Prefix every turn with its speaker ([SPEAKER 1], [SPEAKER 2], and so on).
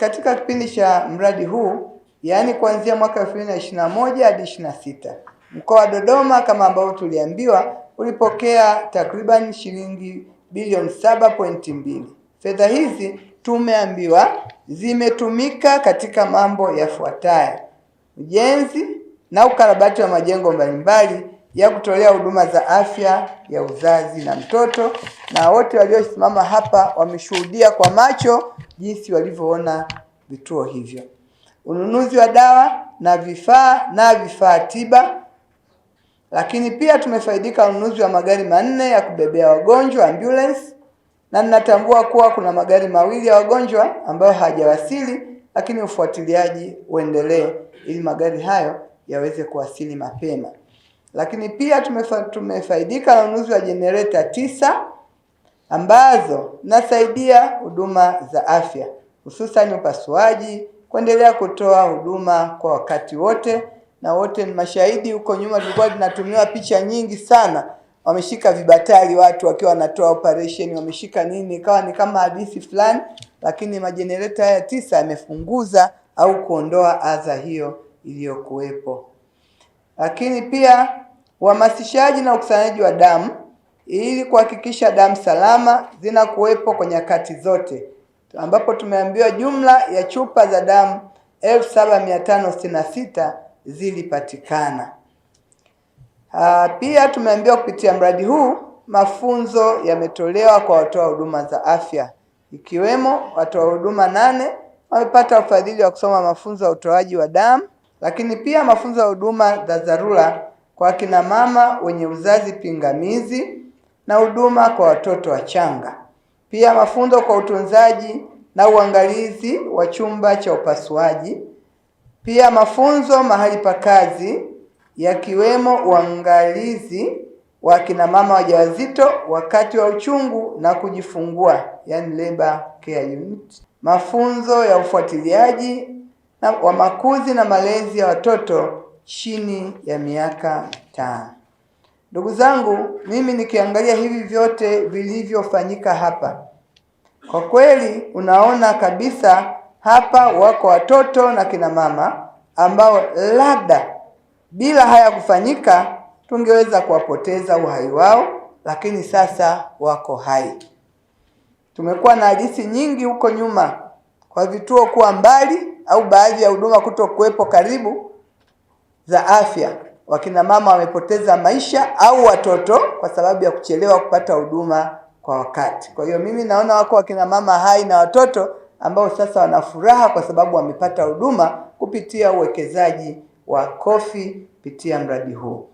[SPEAKER 1] Katika kipindi cha mradi huu, yaani kuanzia mwaka 2021 hadi 26, mkoa wa Dodoma kama ambavyo tuliambiwa ulipokea takriban shilingi bilioni 7.2. Fedha hizi tumeambiwa zimetumika katika mambo yafuatayo: ujenzi na ukarabati wa majengo mbalimbali ya kutolea huduma za afya ya uzazi na mtoto, na wote waliosimama hapa wameshuhudia kwa macho jinsi walivyoona vituo hivyo, ununuzi wa dawa na vifaa tiba. Lakini pia tumefaidika ununuzi wa magari 4 ya kubebea wagonjwa ambulance, na ninatambua kuwa kuna magari 2 ya wagonjwa ambayo hajawasili, lakini ufuatiliaji uendelee ili magari hayo yaweze kuwasili mapema. Lakini pia tumefaidika na ununuzi wa jenereta 9 ambazo nasaidia huduma za afya hususan upasuaji, kuendelea kutoa huduma kwa wakati wote. Na wote ni mashahidi, huko nyuma tulikuwa tunatumiwa picha nyingi sana, wameshika vibatari watu wakiwa wanatoa operation, wameshika nini, ikawa ni kama hadithi fulani, lakini majenereta haya 9 yamepunguza au kuondoa adha hiyo iliyokuwepo. Lakini pia uhamasishaji na ukusanyaji wa damu ili kuhakikisha damu salama zinakuwepo kwa nyakati zote, ambapo tumeambiwa jumla ya chupa za damu 7566 zilipatikana. Pia tumeambiwa kupitia mradi huu mafunzo yametolewa kwa watoa huduma za afya, ikiwemo watoa huduma 8 wamepata ufadhili wa kusoma mafunzo ya utoaji wa damu, lakini pia mafunzo ya huduma za dharura kwa kina mama wenye uzazi pingamizi na huduma kwa watoto wachanga. Pia mafunzo kwa utunzaji na uangalizi wa chumba cha upasuaji. Pia mafunzo mahali pa kazi yakiwemo uangalizi wa kina mama wajawazito wakati wa uchungu na kujifungua, yani labor care unit. Mafunzo ya ufuatiliaji wa makuzi na malezi ya watoto chini ya miaka 5. Ndugu zangu, mimi nikiangalia hivi vyote vilivyofanyika hapa, kwa kweli unaona kabisa hapa wako watoto na kina mama ambao labda bila haya kufanyika tungeweza kuwapoteza uhai wao, lakini sasa wako hai. Tumekuwa na hadithi nyingi huko nyuma kwa vituo kuwa mbali au baadhi ya huduma kutokuwepo karibu za afya. Wakina mama wamepoteza maisha au watoto kwa sababu ya kuchelewa kupata huduma kwa wakati. Kwa hiyo mimi naona wako wakina mama hai na watoto ambao sasa wana furaha kwa sababu wamepata huduma kupitia uwekezaji wa Kofi kupitia mradi huu.